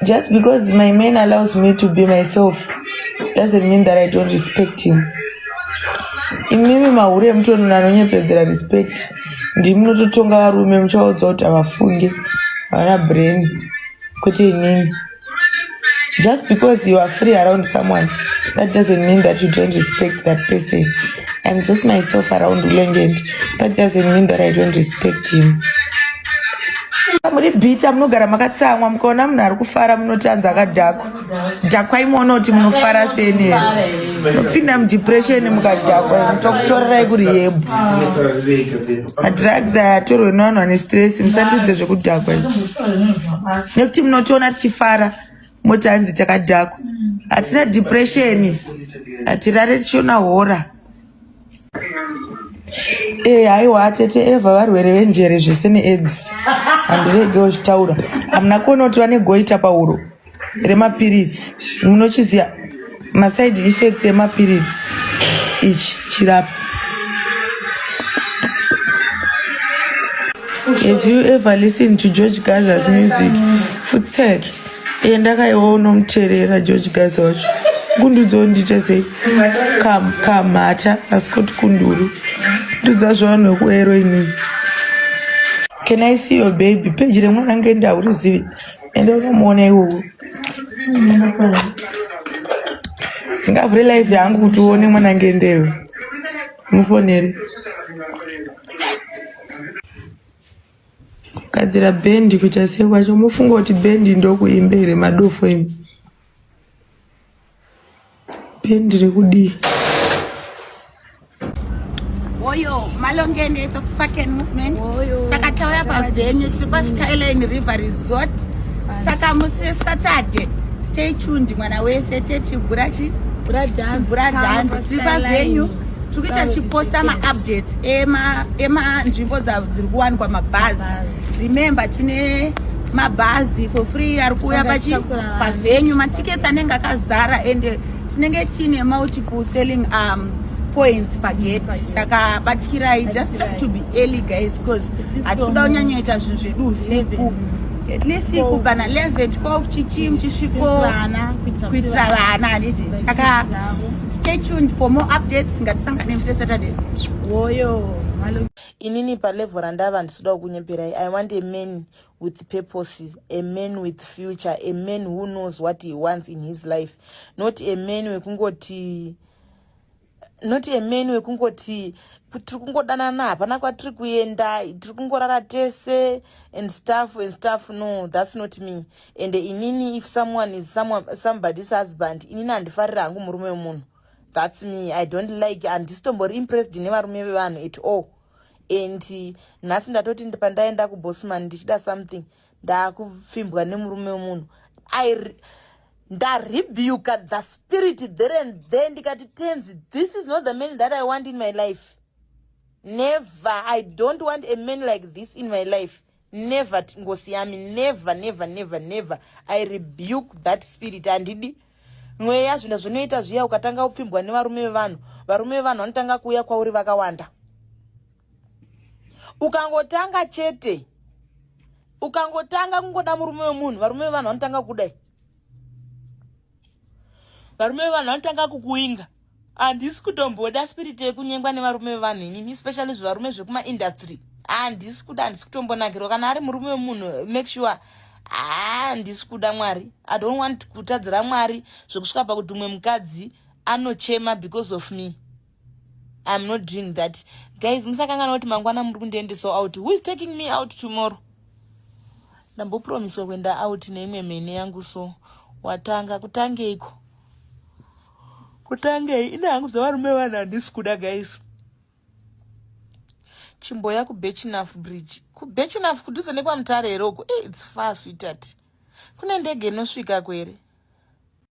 Just because my man allows me to be myself doesn't mean that I don't respect him. Imimi mahure emutonona anonyepedzera respect ndimi munototonga varume muchivaudza kuti havafunge havana brain kwete inini. Just because you are free around someone that doesn't mean that you don't respect that person. I'm just myself around Ulengend. That doesn't mean that I don't respect him. Muri bhita munogara makatsamwa mukaona munhu ari kufara munoti anzi akadhakwa. Dhakwai muona kuti munofara seni here. Munopinda mudepression mukadhakwa tokutorerai kurehab. Madrugs aya atorwe nevanhu vane stress musatiudze zvekudhakwa izvi. Nekuti munotiona tichifara moti hanzi takadhakwa. Hatina depression. Hatirare tichiona hora. Eh, haiwa tete Eva varwere venjere zvese neAIDS. Handiregewo zvitaura. Hamuna kuona kuti vane goita pahuro remapiritsi. Munochiziva maside effects emapiritsi. Ichi chirapo. Have you ever listened to George Gaza's music? Futsek. Enda kaiwa unomuterera George Gaza wacho. Kundudzo ndiite sei? Kamhata asi kuti kunduru. Ndudza zvavanhu vekuero inini. Can I see your baby? Peji remwana ngende haurizivi. Enda unomuona iwowo. Ndingavhure live yangu kuti uone mwana ngendewe. Mufonere. Kugadzira bhendi kuita sei kwacho mofunga kuti bhendi ndokuimba here madofo imi bhendi rekudii Oyo, Malongende, it's a fucking movement. Saka tauya pavenue, tiri paSkyline River Resort. Saka musi weSaturday, stay tuned mwana wese techibvura chi bvura dhanzi. Tiri pavenue, tiri kuita tichiposta maupdates emanzvimbo dziri kuwanikwa mabhazi. Remember tine mabhazi for free ari kuuya pachi pavenue, matickets anenge akazara and tinenge tiine multiple selling um, points pagate saka batikirai just try to be early guys because hatikuda kunyanyoita zvinhu zvedu usiku at least kubva na 11 12 chichi muchisviko kuitira vana handiti saka stay tuned for more updates ngatisangane musi wesaturday woyo inini palevel randava handisikuda kukunyeperai i want a man with purpose a man with future a man who knows what he wants in his life not a man wekungoti not a man wekungoti tiri kungodanana hapana kwatiri kuenda tiri kungorara tese and stuff and stuff no that's not me and inini if someone is someone, somebody's husband inini handifarira hangu murume wemunhu that's me i don't like handisitombori impressed nevarume vevanhu at all and nhasi ndatoti pandaenda kubosman ndichida something ndakupfimbwa nemurume wemunhu i ndarebuka the spirit there and then ndikati tenzi this is not the man that i want in my life never i don't want a man like this in my life never ngosi yami never never never never i rebuke that spirit handidi mweya zvinhu zvinoita zviya ukatanga kupfimbwa nevarume vevanhu varume vevanhu vanotanga kuuya kwauri vakawanda ukangotanga chete ukangotanga kungoda murume wemunhu varume vevanhu vanotanga kudai varume vevanhu vanotanga kukuinga handisi kutomboda spirit yekunyengwa nevarume vevanhu inini especially zvivarume zvekumaindustry handisi kuda handisi kutombonakirwa kana ari murume wemunhu make sure handisi kuda mwari i don't want kutadzira mwari zvekusvika pakuti umwe mukadzi anochema because of me i'm not doing that guys musakanganwa kuti mangwana muri kundiendesawo out who is taking me out tomorrow ndambopromiswa kuenda out neimwe mhene yangu so watanga kutangeiko kutangei ine hangu zvevarume vanhu handisi kuda guys chimboya kubechinaf bridge kubechinaf kudhuze nekwamutare here uko e eh, its far sweetat kune ndege inosvika kwere